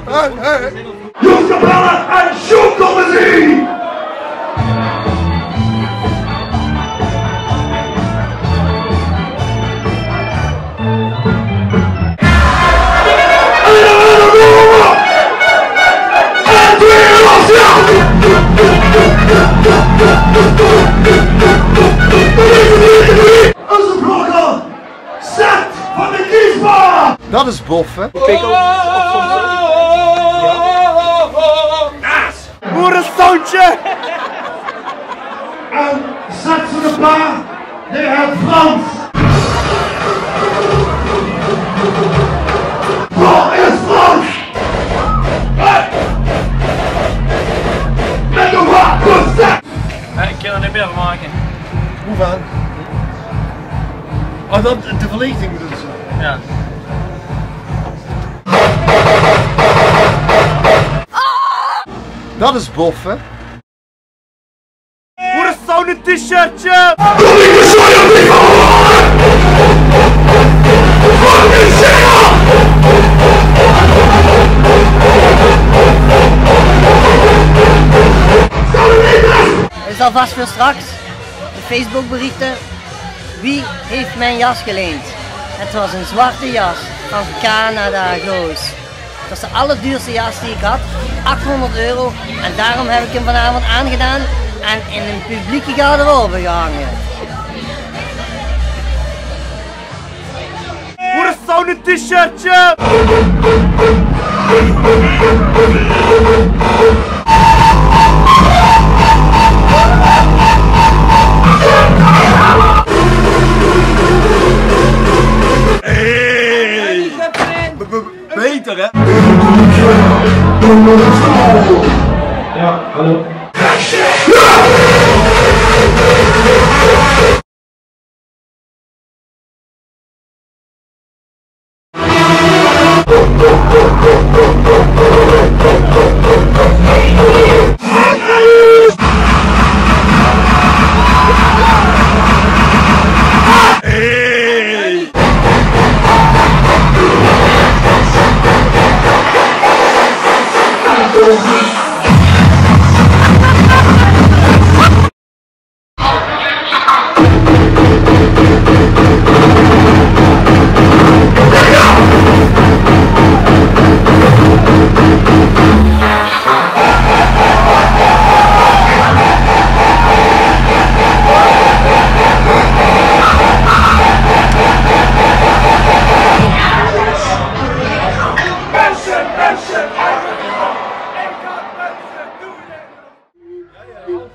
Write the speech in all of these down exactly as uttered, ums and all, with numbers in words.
Hey, hey. Joes Capelle en Sjoen Comedy! Onze vlogger, Seth van de Kiesbaan! Dat is boffe. Boerestandje! En zet ze de pa, de heer Frans. Waar is Frans? Hey! Met de wapenzak! Ja, ik kan het niet meer maken. Hoe van? Oh, dat, de verlichting bedoel ze. Ja. Dat is boffe. Hoe is zo'n t-shirtje? Is alvast voor straks de Facebookberichten. Wie heeft mijn jas geleend? Het was een zwarte jas van Canada Goos. Dat is de allerduurste jas die ik had, achthonderd euro. En daarom heb ik hem vanavond aangedaan en in een publieke garderobe gehangen. Hoe is zo'n t-shirtje? Hey! B-, b-, beter, hè? Ja, hallo.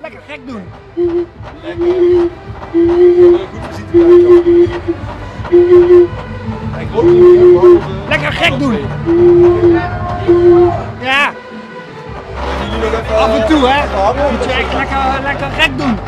Lekker gek doen. Lekker. Goed visite. Lekker gek doen. Ja. Af en toe, hè. Moet je echt lekker, lekker gek doen.